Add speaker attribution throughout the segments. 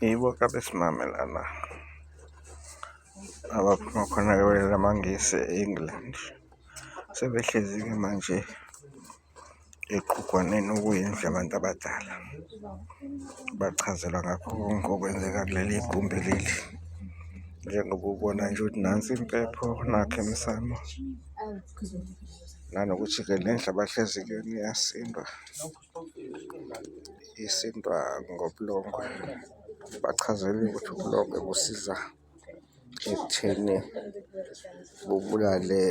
Speaker 1: Yibo-ke abesimame lana abaphuma khona-ke kwelamaNgisi e-England. Sebehlezi-ke manje eqhugwaneni okuyindlu yabantu abadala. Bachazelwa ngakho konke okwenzeka kuleli gumbi leli. Njengoba ubona nje ukuthi nansi impepho, nakhu emsamo, nanokuthi-ke le ndlu abahlezi kuyona iyasindwa, isindwa ngobulongwe. Bachazelwe ukuthi ubulongwe busiza ekutheni bubulale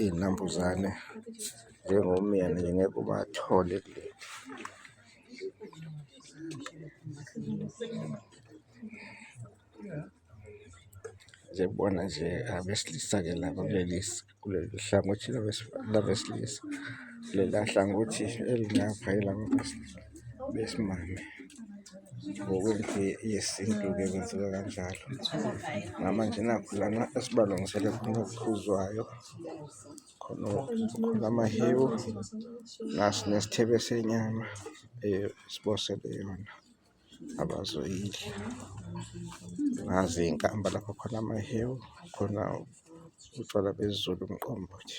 Speaker 1: iy'nambuzane njengomiyane nje ngeke ubathole kule. Njengoba nje abesilisa-ke laba kuleli kulolu hlangothi labesilisa, lela hlangothi elingapha elabantu besimame. Ngokwendlu yesintu-ke kwenziwa kanjalo. Namanje nakhu lana esibalungisele khona okuphuzwayo, khona khona amahewu, nasi nesithebe senyama esibosele yona abazoyidla. Nazi iy'nkamba lapho khona amahewu, khona utshwala besiZulu umqombothi.